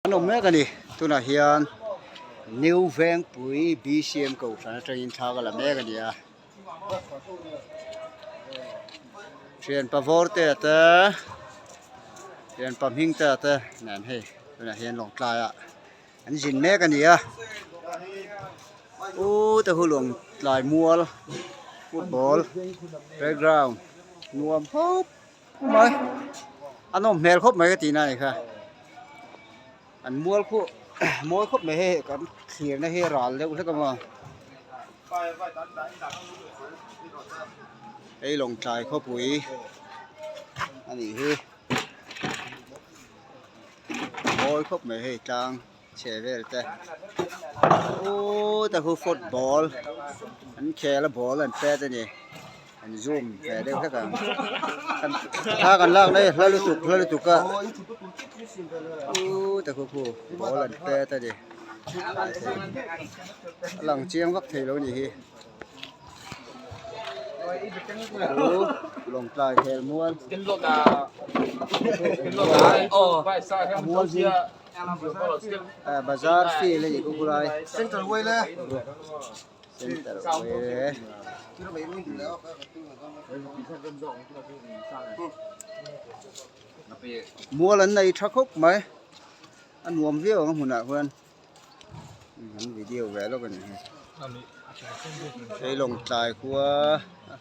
An awm mek a ni tunah hian New Vengpui B_C_M kohhran atangin thla ka la mek a ni a thianpa vawr te a te thianpa hming te a te nen hei tunah hian Lawngtlai ah an zin mek a ni a u te hu Lawngtlai mual football playground nuam khawp mai a nawm hmel khawp mai ka tihna a ni kha an mual khu mawi khawp mai hei kan thlirna hi a ral deuh hlek a maw hei Lawngtlai khawpui a nih hi mawi khawp mai hei tlang chhe vel te uuu te khu football an khel a ball an pet a ni an zoom ve deuh hlek ang thla kan lak na hi hla lutuk hla lutuk a uuu te khu khu ball an pet a ni a lang chiang vak thei lo a nih hi uuu Lawngtlai hel mual mual zing. Bazar field a nih khu khulai central way mual an nei tha khawp mai a nuam viau ang a hmunah khuan an video ve lawk a ni hi hei Lawngtlai khua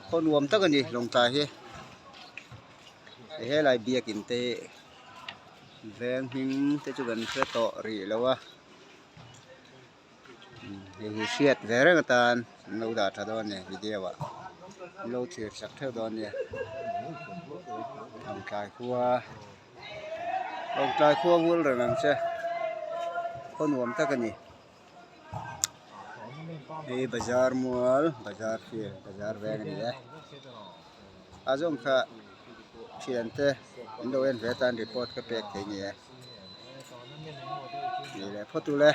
khaw nuam tak a ni Lawngtlai hi helai biakin te hi. Veng hming te chu kan hre tawh rih lo a hei hi hriat ve reng atan an lo dah tha dawn a ni video ah an lo thlir chak theuh dawn a nia Lawngtlai khua Lawngtlai khua vul reng ang che khaw nuam tak a ni hei bazar mual bazar field bazar veng a ni e a zawng kha. Thiante an lo en ve atan report ka pek thei ni e. Ni leh phawt ule.